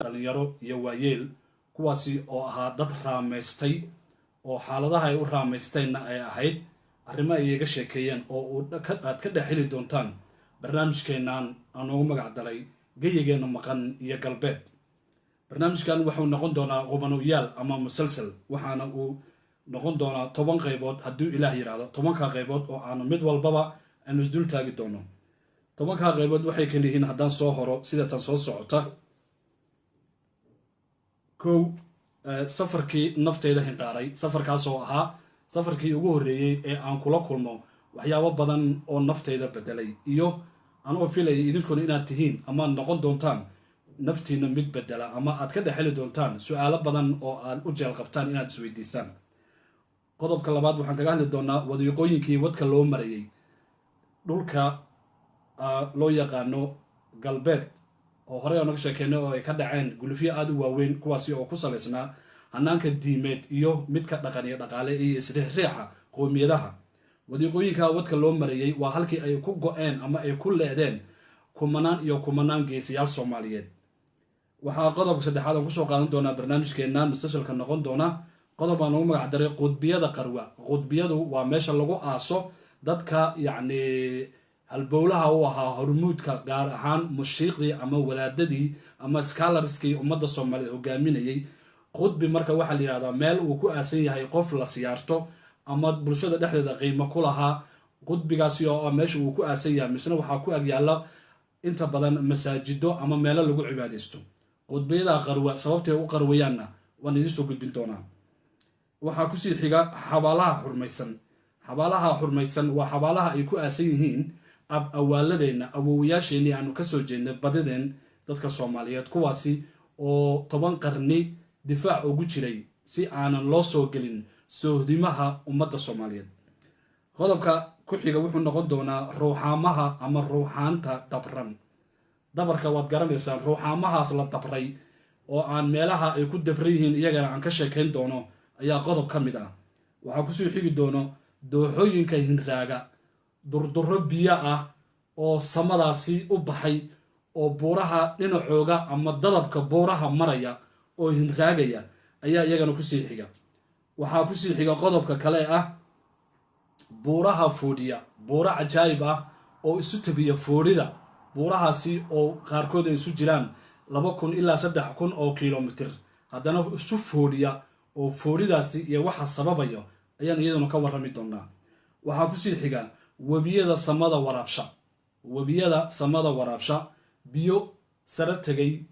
Dhalinyaro iyo waayeel, kuwaasi oo ahaa dad raamaystay oo xaaladaha ay u raamaysteenna ay ahayd arrimo ay iga sheekeeyeen oo aad ka dhex heli doontaan barnaamijkeennan aan ugu magac daray Geyigeenna Maqan iyo Galbeed. Barnaamijkan wuxuu noqon doonaa qubanoyaal ama musalsal, waxaana uu noqon doonaa 10 qaybood hadduu Ilaah yidhaahdo. 10-ka qaybood oo aanu mid walbaba aanu isdul taagi doono. 10-ka qaybood waxay kala yihiin, haddaan soo horo, sida tan soo socota: Kow, safarkii nafteyda hinqaaray, safarkaasoo ahaa safarkii ugu horreeyey ee aan kula kulmo waxyaabo badan oo nafteyda bedelay, iyo anoo filayay idinkuna inaad tihiin ama aad noqon doontaan naftiina mid bedela, ama aad ka dhex heli doontaan su-aalo badan oo aad u jeel qabtaan inaad isweydiisaan. Qodobka labaad waxaan kaga hadli doonaa wadiiqooyinkii wadka loo marayay dhulka loo yaqaano Galbeed, oo horey aan uga sheekeynay, oo ay ka dhaceen gulufyo aada u waaweyn, kuwaasi oo ku salaysnaa hanaanka diimeed iyo midka dhaqan iyo dhaqaale iyo isriixriixa qowmiyadaha. Wadiiqooyinka wadka loo marayay waa halkii ay ku go-een ama ay ku leedeen kumanaan iyo kumanaan geesiyaal Soomaaliyeed. Waxaa qodobka saddexaad aan kusoo qaadan doonaa barnaamijkeena musalsalka noqon doona qodob aan ugu magac daray Qudbiyada Qarwa. Qudbiyadu waa meesha lagu aaso dadka, yacni, halbowlaha u ahaa hormuudka, gaar ahaan mushiiqdii ama wadaadadii ama scholarskii ummadda Soomaaliyeed hogaaminayay. Qudbi marka waxaa la yihahdaa meel uu ku aasan yahay qof la siyaarto ama bulshada dhexdeeda qiimo ku lahaa. Qudbigaasi oo ah meesha uu ku aasan yahay, misna waxaa ku agyaala inta badan masaajido ama meelo lagu cibaadaysto. Qudbiyada Qarwa sababtay u qarwayaanna waan idiin soo gudbin doonaa. Waxaa kusii xiga xabaalaha xurmaysan. Xabaalaha xurmaysan waa xabaalaha ay ku aasan yihiin ab awaaladeenna, awowayaasheenii aanu kasoo jeednay, badideen dadka Soomaaliyeed, kuwaasi oo 10 qarni difaac ugu jiray si aanan loo soo gelin soohdimaha ummadda Soomaaliyeed. Qodobka ku xiga wuxuu noqon doonaa ruuxaamaha ama ruuxaanta dabran. Dabarka waad garanaysaan. Ruuxaamahaas la dabray oo aan meelaha ay ku dabran yihiin iyagana aan ka sheekayn doono ayaa qodob ka mid ah. Waxaa kusoo xigi doono dooxooyinka hinraaga, durduro biyo ah oo samadaasi u baxay oo buuraha dhinacooga ama dadabka buuraha maraya oo hinraagaya ayaa iyagana kusii xiga. Waxaa kusii xiga qodobka kale ah buuraha foodhiya, buuro cajaayib ah oo isu tabiya foodhida, buurahaasi oo qaarkood ay isu jiraan 2000 ilaa 3000 oo kilomitir, haddana isu foodhiya, oo foodhidaasi iyo waxa sababayo ayaan iyaduna ka warrami doonaa. Waxaa kusii xiga webiyada samada waraabsha. Webiyada samada waraabsha, biyo sare tegay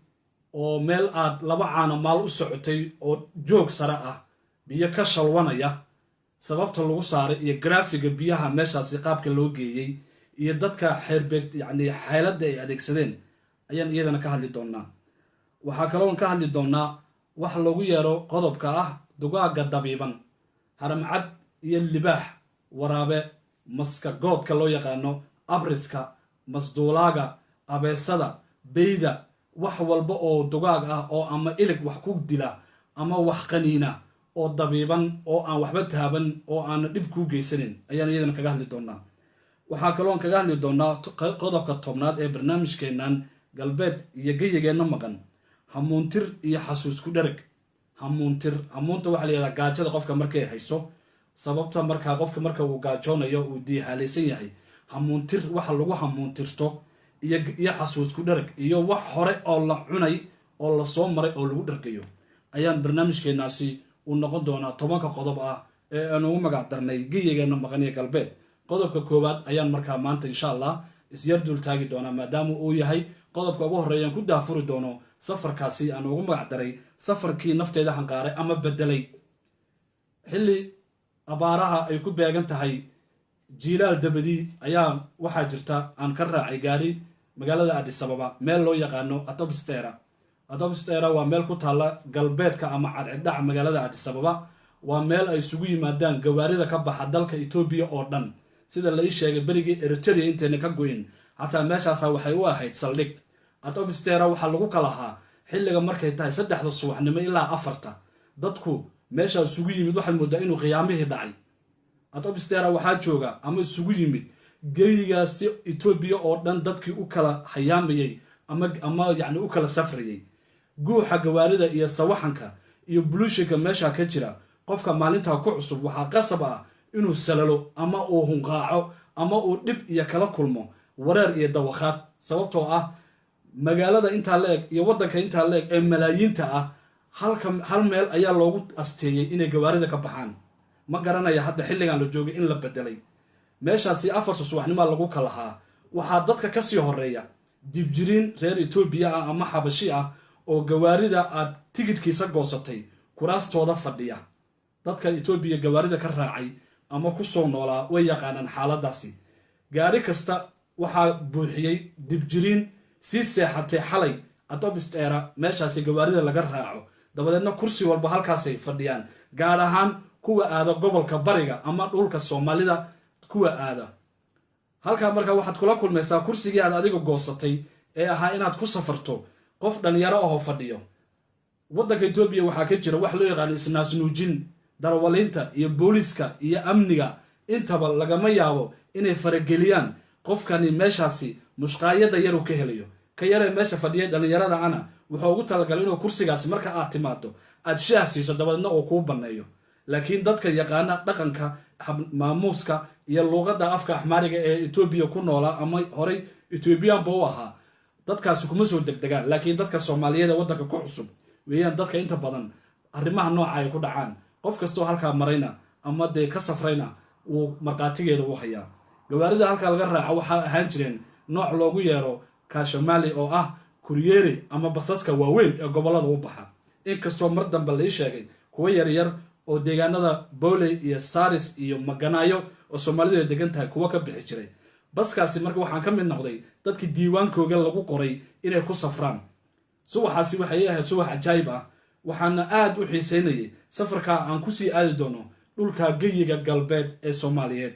oo meel aad laba caana maal u socotay oo joog sare ah biyo ka shalwanaya, sababta lagu saaray iyo graphiga biyaha meeshaasi qaabka loo geeyey iyo dadka xeerbeeg, yacni xeeladda ay adeegsadeen, ayaan iyadana ka hadli doonaa. Waxaa kaloon ka hadli doonaa wax loogu yeero qodobka ah dugaagga dabiiban, haramcad iyo libaax, waraabe, maska goodka loo yaqaano, abriska, masduulaaga, abeesada, beyda, wax walba oo dugaag ah oo ama ilig wax ku dila ama wax qaniina oo dabiiban oo aan waxba taaban oo aana dhib kuu geysanin ayaan iyadana kaga hadli doonaa. Waxaa kaloon kaga hadli doonaa qodobka 10aad ee barnaamijkeennan Galbeed iyo Geyigeenna Maqan, hamuuntir iyo xasuus ku dhereg. Hamuuntir, hamuunta waxaa la yihahdaa gaajada qofka markay hayso. Sababta markaa qofka marka uu gaajoonayo, uu diihaalaysan yahay, hamuuntir waxa lagu hamuuntirto iyo xasuus ku dhereg iyo wax hore oo la cunay oo lasoo maray oo lagu dhergayo ayaan barnaamijkeenaasi uu noqon doonaa, 10-ka qodob ah ee aan ugu magac darnay Geyigeenna Maqan iyo Galbeed. Qodobka koowaad ayaan markaa maanta, insha Allah, isyar dul taagi doonaa, maadaama uu yahay qodobka ugu horreeyaan ku daafuri doono safarkaasi aan ugu magac daray safarkii nafteeda hanqaaray ama bedelay. Xilli abaaraha ay ku beegan tahay jiilaal dabadii ayaa waxaa jirta aan ka raacay gaari magaalada Addis Ababa, meel loo yaqaano Atobstera. Atobstera waa meel ku taalla galbeedka ama cadciddhaca magaalada Addis Ababa. Waa meel ay isugu yimaadaan gawaarida ka baxa dalka Etoobiya oo dhan. Sida la ii sheegay, berigii Eritrea intayna ka goyn xataa meeshaasa waxay u ahayd saldhig. Atobstera waxaa lagu kalahaa xilliga markay tahay 3-da subaxnimo ilaa 4-ta. Dadku meeshaa isugu yimid waxaad moodaa inuu qiyaamihii dhacay. Atobstera waxaa jooga ama isugu yimid geyigaasi Etoobiya oo dhan dadkii u kala hayaamayay ama yacni u kala safrayay. Guuxa gawaarida iyo sawaxanka iyo buluushinka meesha ka jira, qofka maalintaa ku cusub waxaa qasab ah inuu salalo ama uu hunqaaco ama uu dhib iyo kala kulmo wareer iyo dawakhaad, sababtoo ah magaalada intaa la eg iyo waddanka intaa la eg ee malaayiinta ah, halka hal meel ayaa loogu asteeyey inay gawaarida ka baxaan. Ma garanaya hadda xilligan la joogay in la bedelay. Meeshaasi 4ta subaxnimaa lagu kalahaa. Waxaa dadka kasii horeeya dibjiriin reer Etoobiya ah ama Xabashi ah oo gawaarida aad tigidhkiisa goosatay kuraastooda fadhiya. Dadka Etoobiya gawaarida ka raacay ama kusoo noolaa way yaqaanaan xaaladaasi. Gaari kasta waxaa buuxiyey dibjiriin sii seexatay xalay Adobstera, meeshaasi gawaarida laga raaco. Dabadeedna kursi walba halkaasay fadhiyaan, gaar ahaan kuwa aada gobolka bariga ama dhulka Soomaalida kuwa aada halkaa. Markaa waxaad kula kulmaysaa kursigii aad adiga goosatay ee ahaa inaad ku safarto qof dhalinyaro ahoo fadhiyo. Waddanka Etoobiya waxaa ka jira wax loo yaqaano isnaasnuujin. Darawaliinta iyo booliiska iyo amniga intaba lagama yaabo inay farageliyaan qofkani meeshaasi mushqaayada yaruu ka helayo. Ka yaree meesha fadhiya dhalinyarada ana wuxuu ugu talagalay inuu kursigaasi marka aad timaado aad shaah siiso, dabadeedna uu kuu banneeyo. Laakiin dadka yaqaana dhaqanka, maamuuska iyo luuqadda afka Axmaariga ee Etoobiya ku noolaa ama horay Etoobiyaanba u ahaa, dadkaasi kuma soo degdegaan. Laakiin dadka Soomaaliyeed ee waddanka ku cusub weeyaan dadka inta badan arrimaha nooca ay ku dhacaan. Qof kastoo halkaa marayna ama dee ka safrayna wuu markhaatigeeda u hayaa. Gawaarida halkaa laga raaco waxaa ahaan jireen nooc loogu yeero kaashamali, oo ah kuryeeri ama basaska waaweyn ee gobollada u baxa, inkastoo mar dambe lai sheegay kuwo yaryar oo deegaanada Bowley iyo Saris iyo Maganaayo oo Soomaalidu ay degan tahay kuwo ka bixi jiray baskaasi. Marka waxaan ka mid noqday dadkii diiwaankooga lagu qoray inay ku safraan. Subaxaasi waxay ahayd subax cajaayib ah, waxaana aada u xiiseynayay safarkaa aan kusii aadi doono dhulka geyiga galbeed ee Soomaaliyeed.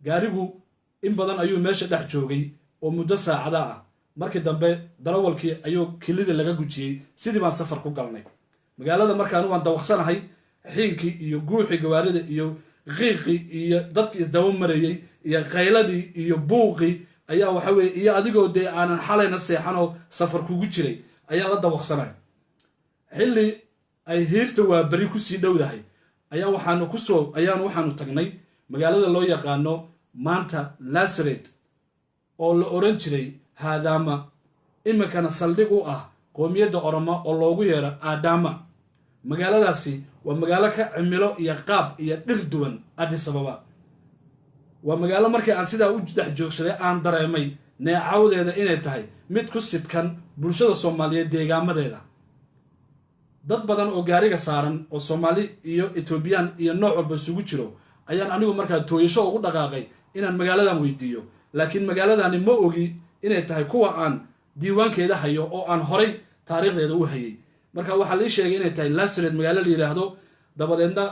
Gaarigu in badan ayuu meesha dhex joogay oo muddo saacada ah. Markii dambe darawalkii ayuu kilida laga gujiyey, sidii baan safar ku galnay magaalada. Markaan waan dawaqsanahay xiinkii iyo guuxii gawaarida iyo qiiqii iyo dadkii isdaba marayey iyo qayladii iyo buuqii ayaa waxa weye, iyo adigoo dee aanan xalayna seexanoo safar kugu jiray ayaan la dawaqsanay. Xilli ay hiirta waa beri kusii dhowdahay ayaa waxaanu kusoo ayaanu waxaanu tagnay magaalada loo yaqaano maanta Lasaret, oo la oran jiray Haadaama, iminkana saldhig u ah qoomiyadda Oromo oo loogu yeero Aadama. Magaaladaasi waa magaalo ka cimilo iyo qaab iyo dhir duwan Addis Ababa. Waa magaalo markii aan sidaa u dhex joogsaday aan dareemay neecawdeeda inay tahay mid ku sidkan bulshada Soomaaliyeed deegaamadeeda. Dad badan oo gaariga saaran oo Soomaali iyo Etoobiyaan iyo nooc walba isugu jiro ayaan anigu markaa tooyasho ugu dhaqaaqay inaan magaaladan weydiiyo. Laakiin magaaladani ma ogi inay tahay kuwa aan diiwaankeeda hayo oo aan horay taariikhdeeda u hayay. Marka waxaa lii sheegay inay tahay Lasaret magaalo la yidhaahdo. Dabadeedna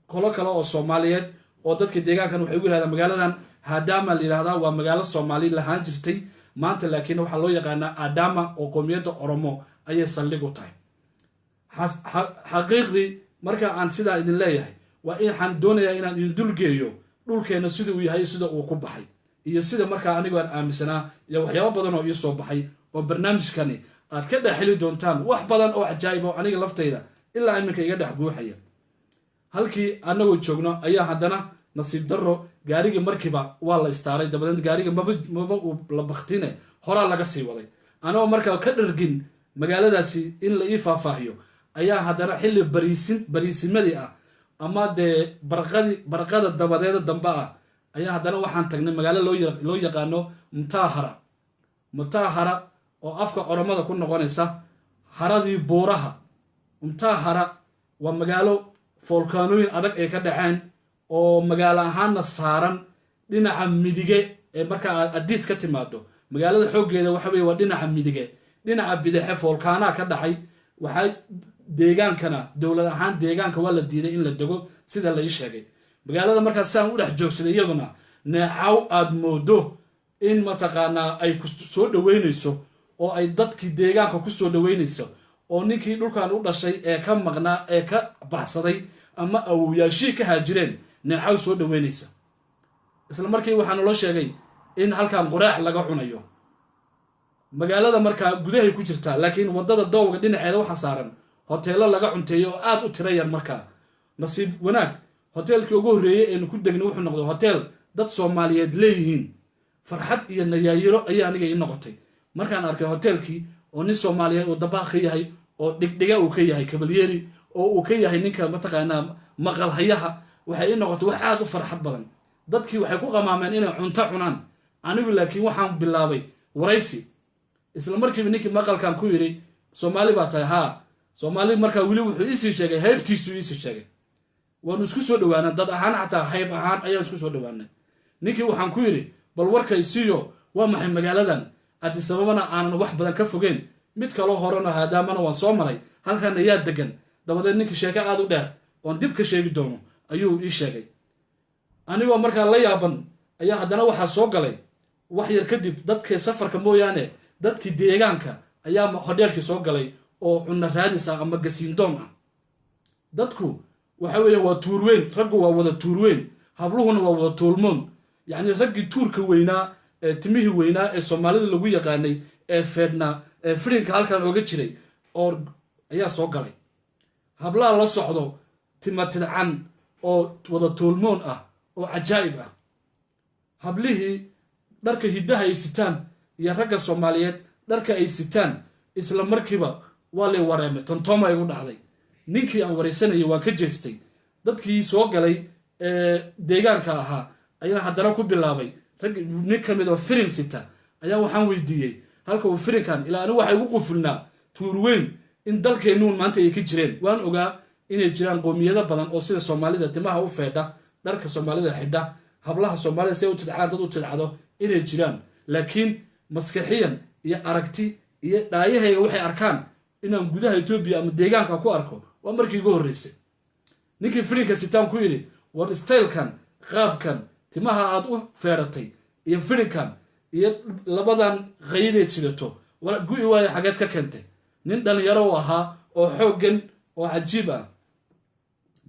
qolo kale oo Soomaaliyeed oo dadka deegaankan waxay ugu yidhahdaan magaaladan Hadama la yidhahdaa, waa magaalo Soomaali lahaan jirtay, maanta laakiin waxaa loo yaqaanaa Adama oo qoomiyadda Oromo ayay saldhig u tahay. Xaqiiqdii marka aan sidaa idin leeyahay, waa waxaan doonayaa inaan idin dulgeeyo dhulkeenna sida uu yahay, sida uu ku baxay iyo sida markaa anigu aan aaminsanaa iyo waxyaabo badan oo ii soo baxay oo barnaamijkani aad ka dhex heli doontaan, wax badan oo cajaa'ib oo aniga laftayda ilaa iminka iga dhex guuxaya. Halkii anagoo joogno ayaa haddana nasiib darro gaarigii markiiba waa la istaaray. Dabadeed gaariga maba uu la baktine, horaa laga sii waday. Anagoo markaa ka dhargin magaaladaasi in la ii faahfaahiyo ayaa haddana xilli bariisin bariisimadii ah ama dee barqadii barqada dabadeeda dambe ah ayaa haddana waxaan tagnay magaalo loo yaqaano Mutaahara. Mutaahara oo afka Oromada ku noqonaysa haradii buuraha. Mutaahara waa magaalo foolkaanooyin adag ay ka dhaceen oo magaalo ahaanna saaran dhinaca midige ee marka aad Adiis ka timaado. Magaalada xooggeeda waxa weye waa dhinaca midige, dhinaca bidexe foolkaanaha ka dhacay. Waxaa deegaankana dowlad ahaan deegaanka waa la diiday in la dego, sida la ii sheegay. Magaalada markaas saan u dhex joogsaday, iyaduna neecaw aad moodo in mataqaanaa ay ku soo dhaweynayso oo ay dadkii deegaanka ku soo dhaweynayso, oo ninkii dhulkan u dhashay ee ka maqnaa ee ka baxsaday ama awowyaashii ka haajireen neecaw soo dhaweynaysa. Isla markii waxaa naloo sheegay in halkan quraac laga cunayo. Magaalada markaa gudahay ku jirtaa, laakiin waddada dowga dhinaceeda waxaa saaran hoteello laga cunteeyo oo aad u tiro yar. Markaa nasiib wanaag, hoteelkii ugu horreeyey eenu ku degnay wuxuu noqday hoteel dad Soomaaliyeed leeyihiin. Farxad iyo nayaayiro ayaa aniga ii noqotay markaan arkay hoteelkii oo nin Soomaaliyeed uu dabaaq ka yahay, oo dhigdhiga uu ka yahay, kabalyeeri oo uu ka yahay ninka mataqaanaa maqalhayaha. Waxay ii noqotay wax aad u farxad badan. Dadkii waxay ku qamaameen inay cunto cunaan, anigu laakiin waxaan bilaabay waraysi. Isla markiiba ninkii maqalkan ku yidhi, "Soomaali baa tahay?" "Haa, Soomaali." Markaa weli wuxuu iisii sheegay haybtiisuu iisii sheegay. Waanu isku soo dhawaanay dad ahaan, xataa hayb ahaan ayaan isku soo dhawaanay. Ninkii waxaan ku yidhi, "Bal warkaysiiyo, waa maxay magaaladan Addis Ababana aanan wax badan ka fogeen? Mid kaloo horena haadaamana waan soo maray, halkan ayaa degan?" Dabadeed ninkii sheeko aada u dheer oon dib ka sheegi doono ayuu ii sheegay. Anigoo markaa la yaaban ayaa haddana waxaa soo galay wax yar kadib dadkii safarka mooyaane, dadkii deegaanka ayaa hodheelkii soo galay oo cunno raadis ah ama gasiindoon ah. Dadku waxa weeye waa tuurweyn, raggu waa wada tuurweyn, habluhuna waa wada tuulmoon. Yacni raggii tuurka weynaa ee timihii weynaa ee Soomaalida lagu yaqaanay ee feedhnaa ee firinka halkan ooga jiray oo ayaa soo galay. Hablaha la socdo tima tidcan oo wada tuulmoon ah oo cajaa'ib ah. Hablihii dharka hiddaha ay sitaan iyo ragga Soomaaliyeed dharka ay sitaan, isla markiiba waa lay wareemay, tontooma igu dhacday. Ninkii aan waraysanayay waan ka jeestay. Dadkii soo galay ee deegaanka ahaa ayaan haddana ku bilaabay. Rag nin ka mid oo firin sita ayaa waxaan weydiiyey halka uu firinkan ilaa. Anigu waxay igu qufulnaa tuurweyn in dalkeennuun maanta ay ka jireen. Waan ogaa inay jiraan qoomiyado badan oo sida Soomaalida timaha u feedha, dharka Soomaalida xidha, hablaha Soomaalida si ay u tidcaan dad u tidcado inay jiraan, laakiin maskaxiyan iyo aragti iyo dhaayahayga waxay arkaan inaan gudaha Etoobiya ama deegaanka ku arko waa markii igu horreysay. Ninkii firinka sitaan ku yidhi, "War stylekan, qaabkan timaha aad u feedhatay iyo firinkan iyo labadan qayadeed sidato, war gu'i waayo, xageed ka keentay?" Nin dhalinyaro u ahaa oo xooggan oo cajiib ah.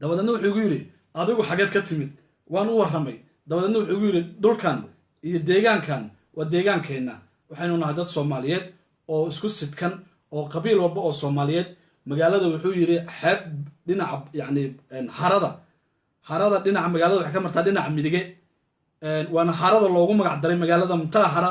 Dabadeedna wuxuu igu yidhi, "Adigu xageed ka timid?" Waan u warramay. Dabadeedna wuxuu igu yidhi, "Dhulkan iyo deegaankan waa deegaankeenna. Waxaynu nahay dad Soomaaliyeed oo isku sidkan oo qabiil walba oo Soomaaliyeed. Magaalada," wuxuu yidhi, "xeeb dhinaca, yacni harada dhinaca magaalada waxay ka martaa dhinaca midige, waana harada loogu magac daray magaalada Mtaa Hara,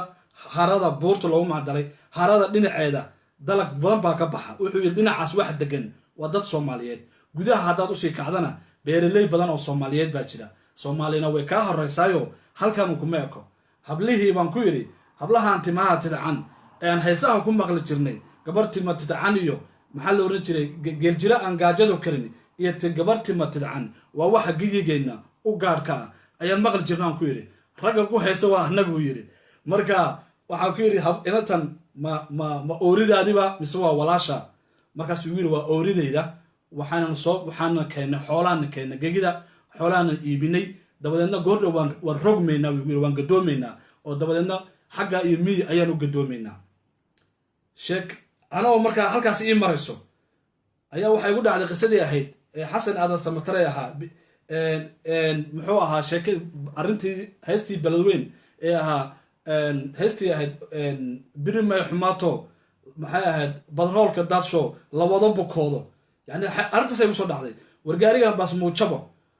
harada buurta loogu magac daray. Harada dhinaceeda dalag badan baa ka baxa." Wuxuu yidhi, "Dhinacaas wax degan waa dad Soomaaliyeed. Gudaha haddaad usii kacdana beeraley badan oo Soomaaliyeed baa jira. Soomaalina way kaa horeysaayo, halkanu kuma eko." Hablihii baan ku yidhi, "Hablahan timaha tidcan ee aan heesaha ku maqli jirnay, gabar tima tidcan iyo maxaa la oran jiray, geeljiro aan gaajadu karin iyo gabar tima tidcan, waa waxa geyigeenna u gaadhka ah ayaan maqli jirna," aan ku yidhi. "Ragga ku heesa waa annaguu," yidhi. Marka waxaan ku yidhi, "Inantan ma ooridaadiba mise waa walaasha?" Markaasuu yidhi, "Waa ooridayda. Waxaana keennay xoolaana, keennay gegida, xoolaana iibinay. Dabadeedna goordhow waan rogmaynaa," wuu yidhi, "waan gadoomaynaa oo dabadeedna xagga iyo miyi ayaan u gadoomaynaa." Sheek anagoo markaa halkaas ii marayso ayaa waxay igu dhacday qisadii ahayd ee Xasan Aadan Samatare ahaa. Muxuu ahaa sheeke arrintii heystii Beledweyn ee ahaa, heystii ahayd "Birimay xumaato", maxay ahayd, "Badroolka daadsho lawada bukoodo"? Yani arrintaas ay kusoo dhacday. Wargaarigan baas muujabo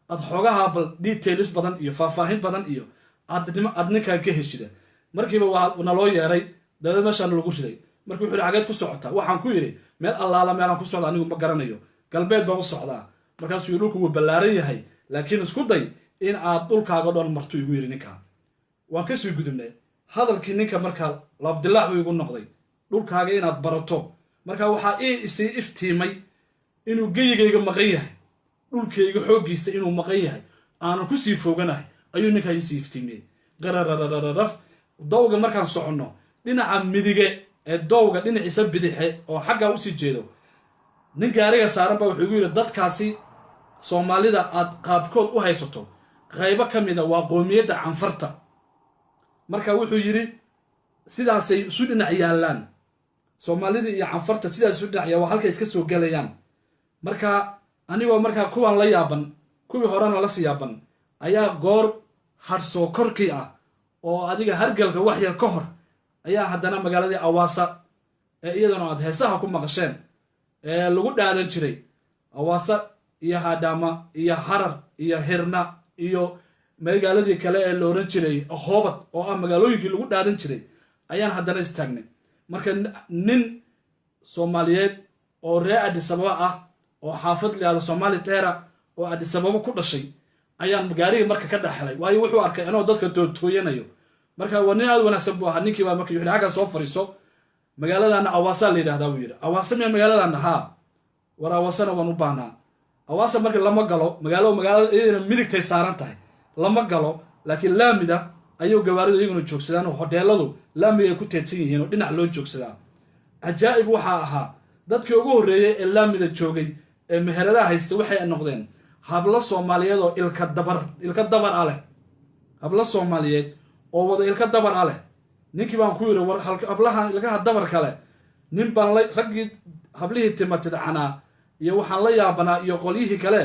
aad xoogaha bal details badan iyo faahfaahin badan iyo aad ninkan ka heshida. Markiiba waa naloo yeeray, dabeed meeshaana lagu riday. Marka wuxuu yidhi, "Xageed ku socotaa?" Waxaan ku yidhi, "Meel allaala meelaan ku socda anigu ma garanayo, galbeed baan u socdaa." Markaasuu yidhi, "Dhulku wuu ballaaran yahay, laakiin isku day in aad dhulkaaga dhan marto," igu yidhi ninkaa. Waan kasii gudubnay hadalkii ninka. Markaa labdilaac buu igu noqday, dhulkaaga inaad barato. Marka waxaa ii isii iftiimay inuu geyigayga maqan yahay, dhulkayga xooggiisa inuu maqan yahay, aanan kusii fooganahay ayuu ninkaa iisii iftiimiyey. Qarararararaf dowga markaan soconno, dhinaca midige ee dowga dhinaciisa bidixe oo xaggaa usii jeedo, nin gaariga saaran baa wuxuu igu yidhi, "Dadkaasi Soomaalida aad qaabkood u haysato qaybo ka mida waa qoomiyadda Canfarta." Marka wuxuu yidhi, sidaasay isu dhinac yaallaan Soomaalida iyo Canfarta, sidaas isu dhinac yaal, waa halkay iska soo gelayaan. Marka anigoo markaa kuwan la yaaban, kuwii horena lasii yaaban, ayaa goor hadhsoo korkii ah oo adiga hargalka wax yar ka hor ayaa Ayaa haddana magaaladii Awaasa ee iyaduna aad heesaha ku maqasheen ee lagu dhaadan jiray, Awaasa iyo Haadhaama iyo Harar iyo Hirna iyo magaaladii kale ee la oran jiray Hoobad, oo ah magaalooyinkii lagu dhaadan jiray, ayaan haddana istaagnay. Marka nin Soomaaliyeed oo reer Adisababa ah oo xaafad layihahdo Somali Tera oo Adisababa ku dhashay ayaan gaariga marka ka dhex helay, waayo wuxuu arkay anoo dadka tootooyanayo. Marka waa nin aad wanaagsan buu ahaa ninkii baa. Marka wuxuu xaggaa soo fariiso, magaaladana Awaasaa la yidhahdaa, buu yidhi. Awaasa miya magaaladana? Haa. War Awaasana waan u baahnaa. Awaasa marka lama galo magaalo, magaalada iyadana midigtay saaran tahay, lama galo, laakiin laamida ayuu gawaaridu iyaguna joogsadaan oo hodheeladu laamiga ay ku teedsan yihiin oo dhinac loo joogsadaa. Cajaa'ib waxaa ahaa dadkii ugu horreeyey ee laamida joogay ee meheradaha haysta waxay noqdeen hablo Soomaaliyeed oo ilka dabar, ilka dabar a leh, hablo Soomaaliyeed oo wada ilka dabar a leh. Ninkii baan ku yidhi, war hablahan ilkaha dabar kale, nin baan la raggii hablihii timatidcanaa iyo waxaan la yaabanaa iyo qolyihii kale,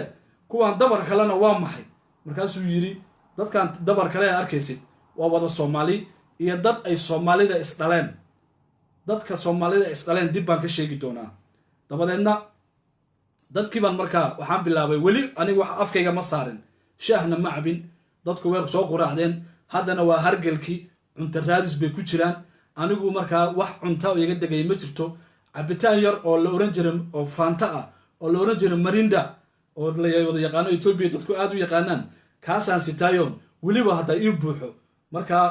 kuwaan dabar kalena waa maxay? Markaasuu yidhi, dadkan dabar kale ee arkaysid waa wada Soomaali iyo dad ay Soomaalida isdhaleen. Dadka Soomaalida isdhaleen dib baan ka sheegi doonaa. Dabadeedna dadkii baan markaa waxaan bilaabay, weli aniga wax afkayga ma saarin, shaahna ma cabin, dadku way soo quraacdeen, haddana waa hargelkii, cunto raadis bay ku jiraan. Anigu markaa wax cunta iga degaya ma jirto. Cabitaan yar oo la oran jiray oo Fanta ah oo la oran jiray Mirinda oo la wada yaqaano, Etoobiya dadku aad u yaqaanaan, kaasaan sitaayoon weliba haddaa ii buuxo. Markaa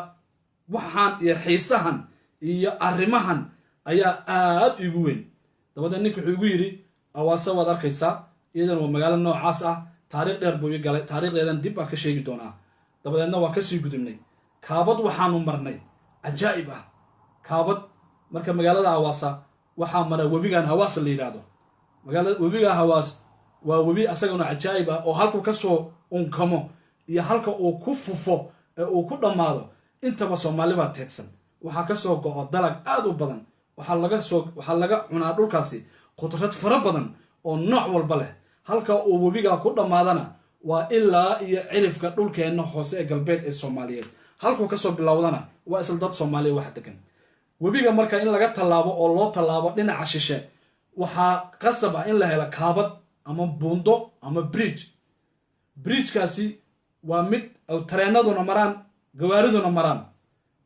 waxaan iyo xiisahan iyo arrimahan ayaa aad iigu weyn. Dabadeed ninka wuxuu igu yidhi, Awaase waad arkaysaa, iyadana waa magaalo noocaas ah. Taariikh dheer buu ii galay, taariikhdeedan dib baan ka sheegi doonaa. Dabadeedna waan kasii gudubnay. Kaabad waxaanu marnay cajaa'ib ah. Kaabad marka magaalada Hawaasa waxaa mara webigan Hawaas la yidhaahdo. Magaalada webiga Hawaas waa webi asaguna cajaa'ib ah oo halkuu kasoo unkamo iyo halka uu ku fufo ee uu ku dhammaado intaba Soomaali baa teedsan. Waxaa kasoo go'o dalag aad u badan, waxaa laga cunaa dhulkaasi khudrad fara badan oo nooc walba leh. Halka uu webigaa ku dhammaadana waa ilaa iyo cirifka dhulkeenna hoose ee galbeed ee Soomaaliyeed. Halkuu kasoo bilowdana waa isla dad Soomaaliya wax degan. Webiga marka in laga tallaabo oo loo tallaabo dhinaca shishe, waxaa qasab ah in la helo kaabad ama buundo ama bridge. Bridgekaasi waa mid tareenaduna maraan, gawaariduna maraan.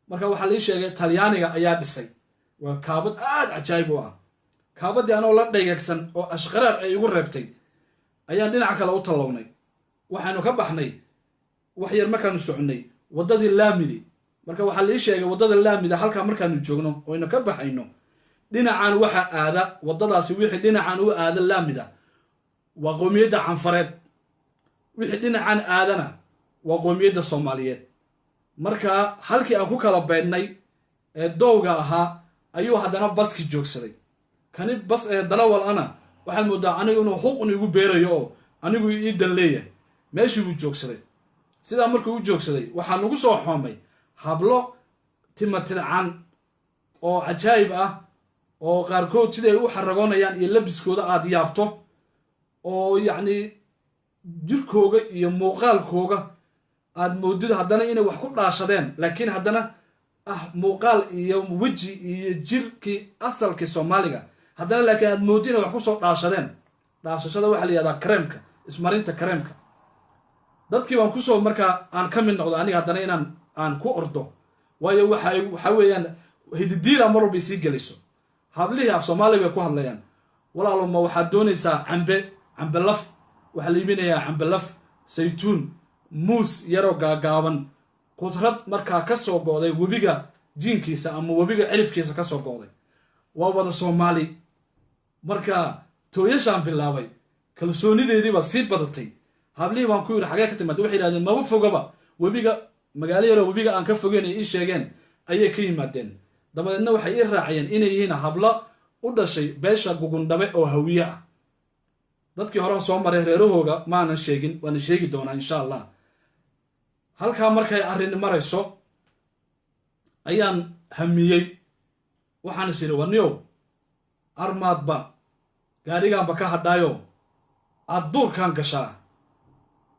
Marka waxaa lii sheegay Talyaaniga ayaa dhisay. Waa kaabad aad cajaayib u ah. Kaabaddii anoo la dhaygaagsan oo ashqaraar ay igu reebtay ayaan dhinaca kale u tallownay. Waxaanu ka baxnay wax yar markaanu soconnay waddadii laamidi. Marka waxaa lii sheegay waddada laamida halkaa markaanu joogno oynu ka baxayno, dhinacan waxa aada waddadaasi, wixii dhinacan u aada laamida waa qowmiyadda Canfareed, wixii dhinacan aadana waa qowmiyadda Soomaaliyeed. Marka halkii aan ku kala beydhnay ee dowga ahaa ayuu haddana baski joogsaday. Kani bas ee darawal ana waxaad moodaa anigu inuu xuqun igu beerayo oo anigu ii dan leeyahay. Meeshii buu joogsaday. Sidaa markuu u joogsaday waxaa nagu soo xoomay hablo timatidcan oo cajaayib ah oo qaarkood siday u xaragoonayaan iyo labiskooda aad yaabto, oo yacni jirkooga iyo muuqaalkooga aad moodid haddana inay wax ku dhaashadeen, laakiin haddana ah muuqaal iyo weji iyo jirkii asalkii Soomaaliga haddana, laakiin aad moodid inay wax kusoo dhaashadeen. Dhaashashada waxaa la yihahdaa kareemka, ismarinta kareemka. Dadkii baan kusoo markaa aan ka mid noqdo aniga haddana inaan aan ku ordo, waayo waxa weeyaan hididiila mar walba isii gelayso. Hablihii af Soomaaliya bay ku hadlayaan. Walaalo, ma waxaad doonaysaa cambe? Cambe laf waxaa la iibinayaa, cambe laf, saytuun, muus yaroo gaagaaban, qudrad markaa ka soo go'day webiga jiinkiisa ama webiga cirifkiisa ka soo go'day. Waa wada Soomaali. Marka tooyashaan bilaabay, kalsoonideediibaa sii badatay. Hablihii baan ku yidhi, xagee ka timaada? Waxay yidhahdeen maba fogaba webiga, magaalo yaroo webiga aan ka fogeyn ay ii sheegeen ayay ka yimaadeen. Dabadeedna waxay ii raaciyeen inay yihiin hablo u dhashay beesha Gugundhabe oo Hawiye ah. Dadkii horean soo maray reerahooga maanan sheegin, waana sheegi doonaa insha Allah. Halkaa markay arrini marayso ayaan hamiyey. Waxaan is idhi, warniyow, armaadba gaadhigaanba ka hadhaayo aad duurkan gashaa.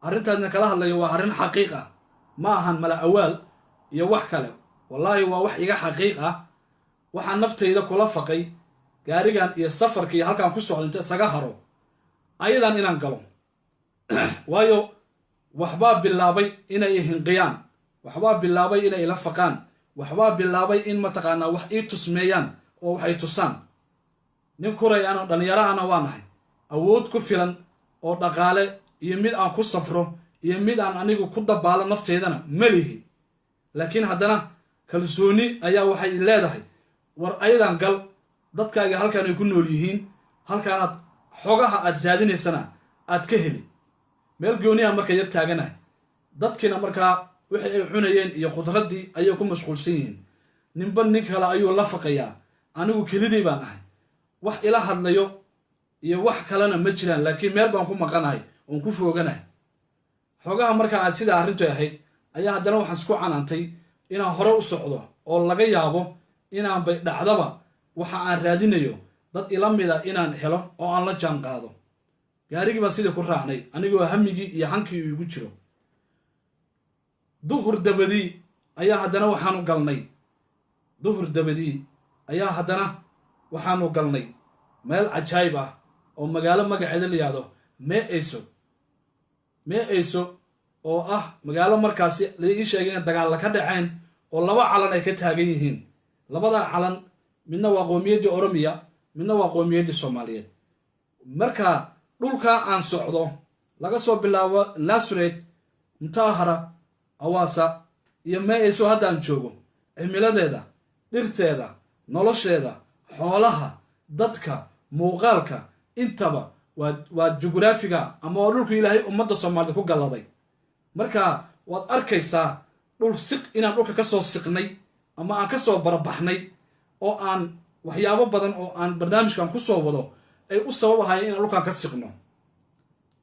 Arrintaadna kala hadlayo waa arrin xaqiiq ah, ma ahan mala awaal iyo wax kale. Wallaahi waa wax iga xaqiiq ah. Waxaan naftayda kula faqay gaarigan iyo safarka iyo halkaan ku socdo inta isaga haro ayadan inaan galo, waayo waxbaa bilaabay inay hinqiyaan, waxbaa bilaabay inay ila faqaan, waxbaa bilaabay in mataqaanaa wax ii tusmeeyaan oo waxay tusaan. Nin kuray ano dhallinyarahana waa nahay, awood ku filan oo dhaqaale iyo mid aan ku safro iyo mid aan anigu ku dabaalo nafteydana ma lihi. Laakiin haddana kalsooni ayaa waxay leedahay, war ayadan gal, dadkaaga halkaan ay ku nool yihiin, halkaanaad xogaha aad raadinaysana aad ka heli. Meel gooniyaa marka yar taaganahay, dadkiina markaa wixii ay cunayeen iyo khudraddii ayay ku mashquulsan yihiin. Ninba nin kale ayuu la faqayaa, anigu kelidii baan ahay, wax ila hadlayo iyo wax kalena ma jiraan, laakiin meel baan ku maqanahay oon ku fooganahay xogaha. Markaa aad sidaa arrintu ahayd ayaa haddana waxaan isku canaantay inaan hore u socdo oo laga yaabo inaanbay dhacdaba waxa aan raadinayo dad ila mida inaan helo oo aan la jaan qaado. Gaarigii baan sidii ku raacnay, anigoo hamigii iyo hankii igu jiro. Duhur dabadii ayaa haddana waxaanu galnay, duhur dabadii ayaa haddana waxaanu galnay meel cajaayib ah oo magaalo magaceeda la yihahdo Mee-eyso. Mee-eyso oo ah magaalo markaasi la ii sheegay inay dagaalla ka dhaceen oo laba calan ay ka taagan yihiin. Labadaa calan midna waa qowmiyaddii Oromiya, midna waa qowmiyaddii Soomaaliyeed. Marka dhulkaa aan socdo, laga soo bilaabo Nasred, Mutahara, Awaasa iyo Mee-eyso haddaan joogo, cimiladeeda, dhirteeda, nolosheeda, xoolaha, dadka, muuqaalka, intaba waa jugraafiga ama waa dhulku Ilaahay ummadda Soomaaliyed ku galladay. Marka waad arkaysaa dhul siq inaan dhulka ka soo siqnay ama aan ka soo barabaxnay oo aan waxyaabo badan oo aan barnaamijkan ku soo wado ay u sabab ahayeen inaan dhulkan ka siqno.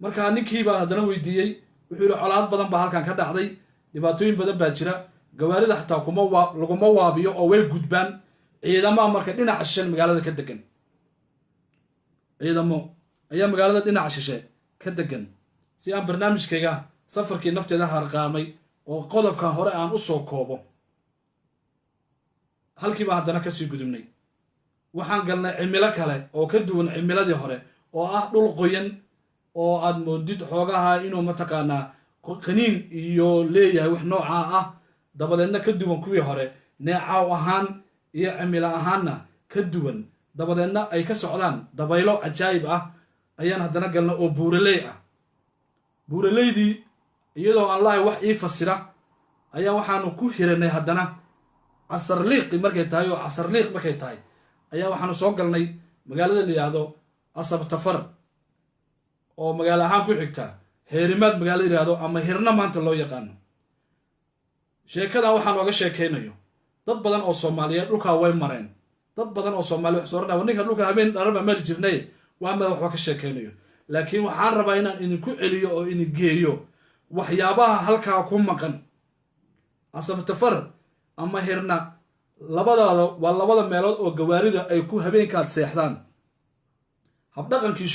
Marka ninkii baan haddana weydiiyey, wuxuu yihi colaad badan baa halkan ka dhacday, dhibaatooyin badan baa jira, gawaarida xataa kuma laguma waabiyo oo way gudbaan ciidamaha. Marka dhinaca shishe magaalada ka degan, ciidamo ayaa magaalada dhinaca shishe ka degan. Si aan barnaamijkayga safarkii nafteeda harqaamay oo qodobkan hore aan u soo koobo, halkii baan haddana kasii gudubnay. Waxaan galnay cimilo kale oo ka duwan cimiladii hore, oo ah dhul qoyan oo aad moodid xoogaha inuu mataqaanaa qaniin iyo leeyahay wax noocaa ah, dabadeedna ka duwan kuwii hore neecaaw ahaan iyo cimilo ahaanna ka duwan, dabadeedna ay ka socdaan dabaylo cajaayib ah. Ayaan haddana galna oo buuraley ah. Buuraleydii iyadoo aan lahay wax ii fasira ayaa waxaanu ku hiranay haddana casarliiqi markay tahay, oo casarliiq markay tahay ayaa waxaanu soo galnay magaalada la yidhaahdo Asabtafar, oo magaalo ahaan ku xigta Heerimaad, magaalada yidhahdo ama Hirna maanta loo yaqaano. Sheekadan waxaan ooga sheekaynayo, dad badan oo Soomaaliyeed dhulkaa way mareen. Dad badan oo Soomaliya wax soo oranaya, ninka dhulka habeen dharaba mari jirnay, waa mada waxba ka sheekaynayo. Laakiin waxaan rabaa inaan idinku celiyo oo idin geeyo waxyaabaha halkaa ku maqan. Asabtafar ama Hirna labadaada waa labada meelood oo gawaarida ay ku habeenkaad seexdaan. Habdhaqankii